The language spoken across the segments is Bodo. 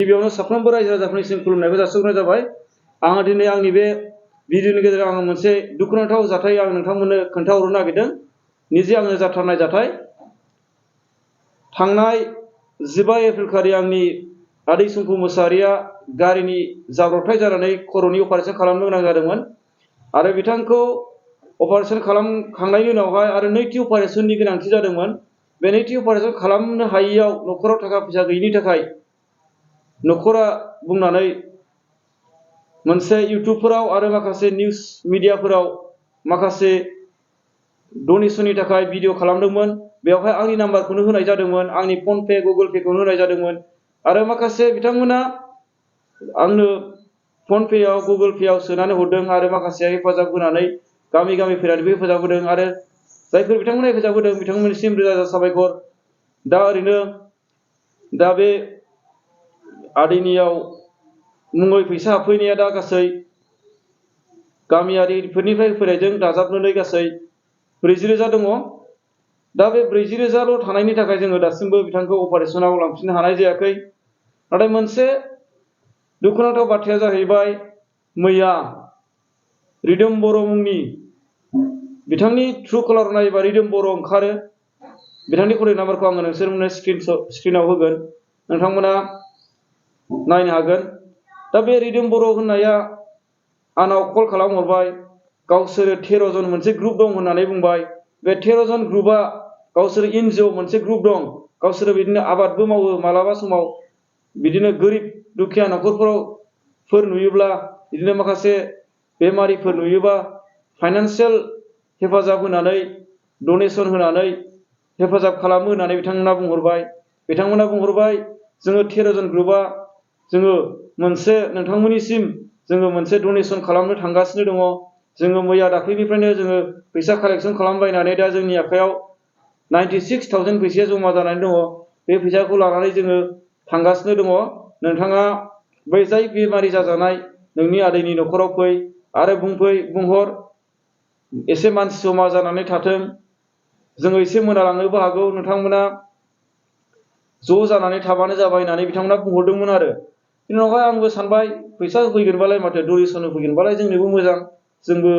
गिबियावनो साफ्रोमबो रायजो राजाफोरनिसिम खुलुमनायखौ जासिहरनाय जाबाय। आङो दिनै आंनि बे भिडिअनि गेजेरजों आङो मोनसे दुखुनांथाव जाथाय आं नोंथांमोननो खोन्थाहरनो नागिरदों। निजे आङो जाथारनाय जाथाय। थांनाय 15 एप्रिल खालि आंनि आदै सुम्फु मोसाहारिया गारिनि जाब्रबथाय जानानै खर'नि अपारेसन खालामनो गोनां जादोंमोन आरो बिथांखौ अपारेसन खालामखांनायनि उनावहाय आरो नैथि अपारेसननि गोनांथि जादोंमोन। बे नैथि अपारेसन खालामनो हायैयाव न'खराव थाखा फैसा गैयिनि थाखाय न'खरा बुंनानै मोनसे इउटुबफोराव आरो माखासे निउस मिडियाफोराव माखासे डनेशननि थाखाय भिडिअ खालामदोंमोन। बेवहाय आंनि नाम्बारखौनो होनाय जादोंमोन, आंनि फन पे गुगल पेखौनो होनाय जादोंमोन आरो माखासे बिथांमोना आंनो फन पेआव गुगल पेआव सोनानै हरदों आरो माखासेया हेफाजाब होनानै गामि गामि फैनानैबो हेफाजाब होदों आरो जायफोर बिथांमोना हेफाजाब होदों बिथांमोननिसिम रोजा रोजा साबायखर। दा ओरैनो दा बे आदैनियाव मुङै फैसा हाबफैनाया दा गासै गामियारिफोरनिफ्राय फैनायजों दाजाबनानै गासै 40,000 दङ। दा बे 40,000ल' थानायनि थाखाय जोङो दासिमबो बिथांखौ अपारेसनाव लांफिननो हानाय जायाखै। नाथाय मोनसे दुखुनांथाव बाथ्राया जाहैबाय, मैया रिदोम बर' मुंनि बिथांनि थ्रु कलार नायोबा रिदोम बर' ओंखारो। बिथांनि कन्टेक्ट नाम्बारखौ आङो नोंसोरनो स्क्रिनाव होगोन, नोंथांमोना नायनो हागोन। दा बे रिदोम बर' होननाया आंनाव कल खालामहरबाय। गावसोरो 13 जन मोनसे ग्रुप दं होननानै बुंबाय। बे 13 जन ग्रुपआ गावसोर एनजिअ मोनसे ग्रुप दं। गावसोरो बिदिनो आबादबो मावो। मालाबा समाव बिदिनो गोरिब दुखिया न'खरफोर नुयोब्ला, बिदिनो माखासे बेमारिफोर नुयोबा फाइनान्सियेल हेफाजाब होनानै डनेशन होनानै हेफाजाब खालामो होननानै बिथांमोना बुंहरबाय। बिथांमोना बुंहरबाय जोङो 13 जन ग्रुपआ जोङो मोनसे नोंथांमोननिसिम जोङो मोनसे डनेशन खालामनो थांगासिनो दङ। जोङो मैया दाख्लैनिफ्रायनो जोङो फैसा कालेक्सन खालामबायनानै दा जोंनि आखायाव 96,000 फैसाया जमा जानानै दङ। बे फैसाखौ लानानै जोङो थांगासिनो दङ। नोंथाङा बै जाय बेमारि जाजानाय नोंनि आदैनि न'खराव फै आरो बुंहर एसे मानसि जमा जानानै थाथों, जोङो एसे मोनालांनोबो हागौ, नोंथांमोना ज' जानानै थाबानो जाबाय होननानै बिथांमोना बुंहरदोंमोन आरो। बिनि उनावहाय आंबो सानबाय फैसा होफैगोनबालाय माथो डनेशन होफैगोनबालाय जोंनोबो मोजां, जोंबो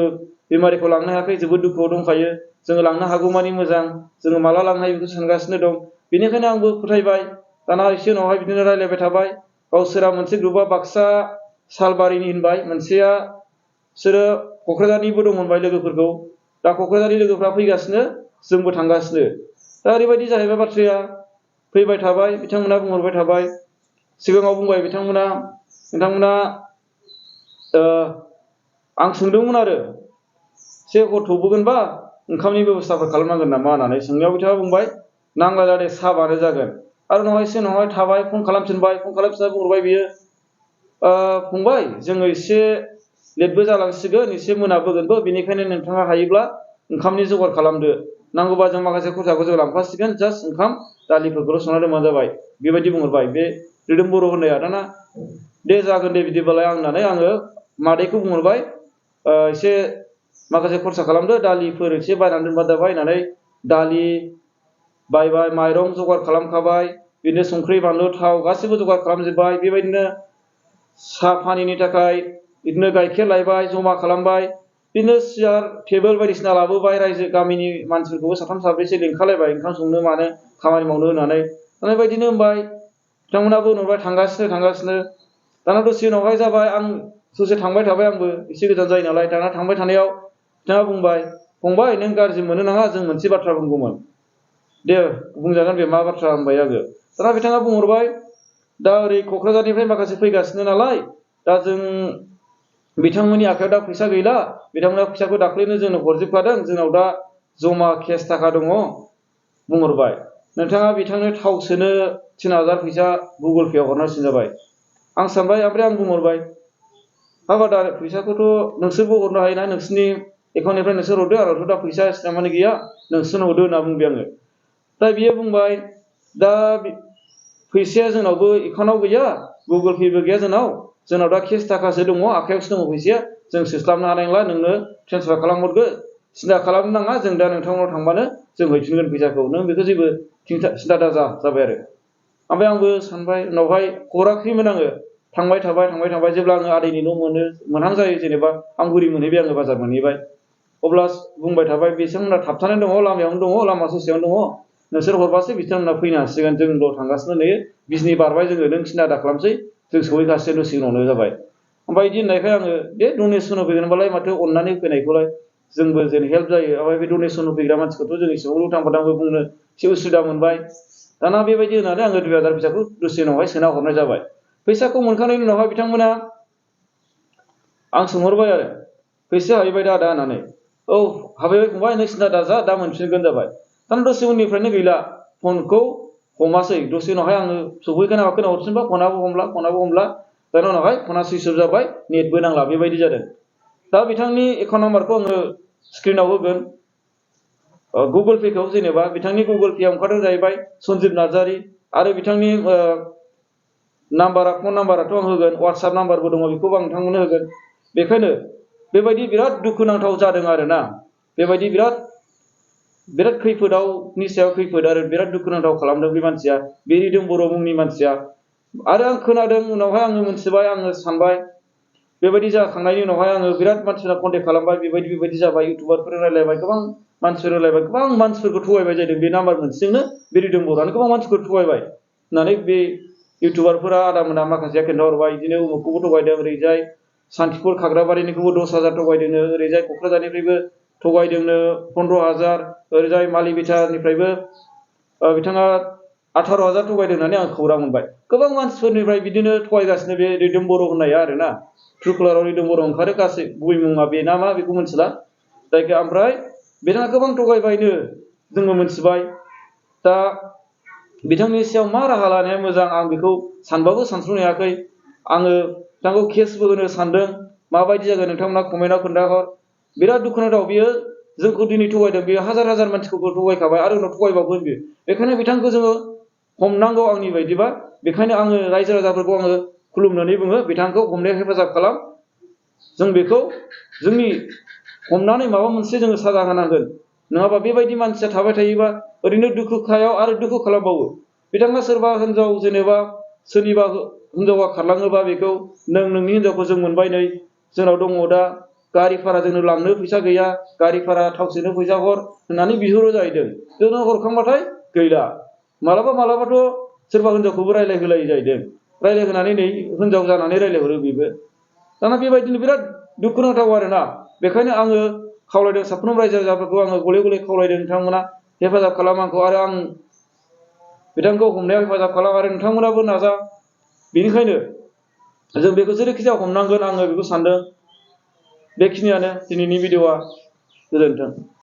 बेमारिखौ लांनो हायाखै, जोबोद दुखुआव दंखायो, जोङो लांनो हागौमानि मोजां, जोङो माला लांनो हायो बेखौ सानगासिनो दं। बेनिखायनो आंबो फोथायबाय। दाना एसे उनावहाय बिदिनो रायलायबाय थाबाय। गावसोरा मोनसे ग्रुपआ बाक्सा सालबारिनि होनबाय, मोनसेया बिसोरो क'क्राझारनिबो दं होनबाय लोगोफोरखौ। दा क'क्राझारनि लोगोफ्रा फैगासिनो, जोंबो थांगासिनो। दा ओरैबायदि जाहैबाय बाथ्राया, फैबाय थाबाय, बिथांमोना बुंहरबाय थाबाय। सिगाङाव बुंबाय नोंथांमोना आं सोंदोंमोन आरो एसे हर थौबोगोनबा ओंखामनि बेब'स्थाफोर खालामनांगोन नामा होननानै सोंनायाव बिथाङा बुंबाय नांला जादे साहाबानो जागोन। आरो उनावहाय एसे उनावहाय थाबाय, फन खालामफिनबाय। फन खालामफिनना बुंहरबाय बियो, फंबाय जोङो एसे लेटबो जालांसिगोन, एसे मोनाबोगोनबो, बेनिखायनो नोंथाङा हायोब्ला ओंखामनि जगार खालामदो। नांगौबा जों माखासे खरसाखौ जों लांफासिगोन, जास्ट ओंखाम दालिफोरखौल' संना दोनबानो जाबाय। बेबायदि बुंहरबाय बे रिदोम बर' होननाया। दाना दे जागोन दे बिदिबालाय होननानै आङो मादैखौ बुंहरबाय, एसे माखासे खरसा खालामदो, दालिफोर एसे बायनानै दोनबानो जाबाय होननानै दालि बायबाय, माइरं जगार खालामखाबाय, बिदिनो संख्रि बानलु थाव गासैबो जगार खालामजोब्बाय। बेबायदिनो साहा पानिनि थाखाय बिदिनो गाइखेर लायबाय, जमा खालामबाय, बिदिनो सियार टेबोल बायदिसिना लाबोबाय। रायजो गामिनि मानसिफोरखौबो साथाम साब्रैसो लिंखालायबाय ओंखाम संनो मानो खामानि मावनो होननानै। बेबायदिनो होनबाय, बिथांमोनाबो उनावहाय थांगासिनो। दाना दसे उनावहाय जाबाय, आं ससे थांबाय थाबाय, आंबो एसे गोजान जायो नालाय। दाना थांबाय थानायाव बिथाङा बुंबाय, फंबाय नों गाज्रि मोननो नाङा, जों मोनसे बाथ्रा बुंगौमोन। दे बुंजागोन, बे मा बाथ्रा होनबाय आङो। दाना बिथाङा बुंहरबाय, दा ओरै क'क्राझारनिफ्राय माखासे फैगासिनो नालाय, दा जों बिथांमोननि आखायाव दा फैसा गैला, बिथांमोना फैसाखौ दाख्लैनो जोंनो हरजोबखादों, जोंनाव दा जमा केस थाखा दङ बुंहरबाय। नोंथाङा बिथांनो थाव सोनो 3,000 फैसा गुगल पेआव हरनांसिगोन जाबाय। आं सानबाय, ओमफ्राय आं बुंहरबाय, हाबा दा फैसाखौथ' नोंसोरबो हरनो हायोना, नोंसोरनि एकाउन्टनिफ्राय नोंसोर हरदो, आंनावथ' दा फैसा इसिबांमानि गैया, नोंसोरनो हरदो होनना बुंबाय आङो। दा बियो बुंबाय, दा फैसाया जोंनावबो एकाउन्टआव गैया, गुगल पेबो गैया जोंनाव दा केस थाखासो दङ, आखायावसो दङ फैसाया, जों सोस्लाबनो हानाय नंला, नोंनो ट्रेन्सफार खालामहरदो, सिन्था खालामनो नाङा, जों दा नोंथांनाव थांबानो जों हैफिनगोन फैसाखौ, नों बेखौ जेबो सिन्था दाजा जाबाय आरो। ओमफ्राय आंबो सानबाय उनावहाय हराखैमोन आङो थांबाय थाबाय जेब्ला आङो आदैनि न' मोनहां जायो जेनेबा आं बोरै मोनहैबाय आङो बाजार मोनहैबाय अब्ला बुंबाय थाबाय बिथांमोना थाबथानाय दङ लामायावनो दङ लामा ससेयावनो दङ नोंसोर हरबासो बिथांमोना फैनो हासिगोन जोंल' थांगासिनो नै बिजनि बारबाय जोङो नों सिन्था दा खालामसै जों सहैगासिनो दसे उनावनो जाबाय ओमफ्राय बिदि होननायखाय आङो दे डनेसन होफैगोनबालाय माथो अननानै फैनायखौलाय जोंबो जेन हेल्प जायो ओमफ्राय बे डनेसन होफैग्रा मानसिखौथ' जों एसेबां उल्टां फाल्टांबो बुंनो एसे उसुबिदा मोनबाय दाना बेबायदि होनानै आङो 2000 फैसाखौ दसे उनावहाय सोना हरनाय जाबाय फैसाखौ मोनखांनायनि उनावहाय बिथांमोना आं सोंहरबाय आरो फैसा हाबैबाय दा होननानै औ हाबैबाय फंबाय नों सिन्था दाजा दा मोनफिनगोन जाबाय दाना दसे उननिफ्रायनो गैला फनखौ हमासै दसे उनावहाय आङो सफैगोन माखोन हरफिनबा फनाबो हमला दाना उनावहाय फना सुइस अफ जाबाय नेटबो नांला बेबायदि जादों दा बिथांनि एकाउन्ट नाम्बारखौ आङो स्क्रिनाव होगोन गुगोल पेखौ जेनेबा बिथांनि गुगोल पेआव ओंखारदों जाहैबाय सन्जिब नार्जारि आरो बिथांनि नाम्बारा फन नाम्बाराथ' आं होगोन वाट्सएप नाम्बारबो दङ बेखौबो आं नोंथांमोननो होगोन बेखायनो बेबायदि बिराद दुखुनांथाव जादों आरोना बेबायदि बिराद खैफोदावनि सायाव खैफोद आरो बिराद दुखुनांथाव खालामदों बे मानसिया बे रिदोम बर' मुंनि मानसिया आरो आं खोनादों उनावहाय आङो मोनथिबाय आङो सानबाय बेबायदि जाखांनायनि उनावहाय आङो बिराद मानसिफोरा कन्टेक्ट खालामबाय बेबायदि जाबाय इउटुबारफोर रायलायबाय गोबां मानसिफोर रायलायबाय गोबां मानसिफोरखौ थगायबाय जादों बे नाम्बार मोनसेजोंनो बे रिदोम बर'आनो गोबां मानसिफोर थगायबाय होननानै बे इउटुबारफोरा आदामोना माखासेया खोन्थाहरबाय बिदिनो उमुखखौबो थगायदों ओरैजाय सान्तिपुर खाग्राबारिनिखौबो 10,000 थगायदोंनो ओरैजाय क'क्राझारनिफ्रायबो थगायदोंनो 15,000 ओरैजाय मालिबिटानिफ्रायबो बिथाङा 18,000 थगायदों होननानै आं खौरां मोनबाय गोबां मानसिफोरनिफ्राय बिदिनो थगायगासिनो बे रिदोम बर' होननाया आरोना ट्रुकलाराव रिदोम बर' ओंखारो गासै गुबै मुङा बे ना मा बेखौ मिथिला जायखिया ओमफ्राय बिथाङा गोबां थगायबायनो जोङो मिथिबाय दा बिथांनि सायाव मा राहा लानाया मोजां आं बेखौ सानबाबो सानस्र'नो हायाखै आङो बिथांखौ केसबो होनो सानदों माबायदि जागोन नोंथांमोना कमेन्टआव खोन्थाहर बिराद दुखुनांथाव बियो जोंखौ दिनै थगायदों बेयो हाजार मानसिखौ थगायखाबाय आरो उनाव थगायबावगोन बियो बेखायनो बिथांखौ जोङो हमनांगौ आंनि बायदिबा बेखायनो आङो रायजो राजाफोरखौ आङो खुलुमनानै बुङो बिथांखौ हमनायाव हेफाजाब खालाम जों बेखौ जोंनि हमनानै माबा मोनसे जोङो साजा होनांगोन नङाबा बेबायदि मानसिया थाबाय थायोबा ओरैनो दुखुखायाव आरो दुखु खालामबावो बिथाङा सोरबा हिनजाव जेनेबा सोरनिबा हिनजावा खारलाङोबा बेखौ नोंनि हिनजावखौ जों मोनबाय नै जोंनाव दङ दा गारि भारा जोंनो लांनो फैसा गैया गारि भारा थाव सोनो फैसा हर होननानै बिहरो जाहैदों जोंनो हरखांबाथाय गैला मालाबाथ' सोरबा हिनजावखौबो रायलायहोलायो जाहैदों रायलायहोनानै नै हिनजाव जानानै रायलायहरो बेबो दाना बेबायदिनो बिराद दुखुनांथाव आरोना बेखायनो आङो खावलायदों साफ्रोम रायजो राजाफोरखौ आङो गले खावलायदों नोंथांमोना हेफाजाब खालाम आंखौ आरो आं बिथांखौ हमनायाव हेफाजाब खालाम आरो नोंथांमोनाबो नाजा बेनिखायनो जों बेखौ जेरैखि जाया हमनांगोन आङो बेखौ सानदों बेखिनियानो दिनैनि भिडिअ'आ गोजोन्थों।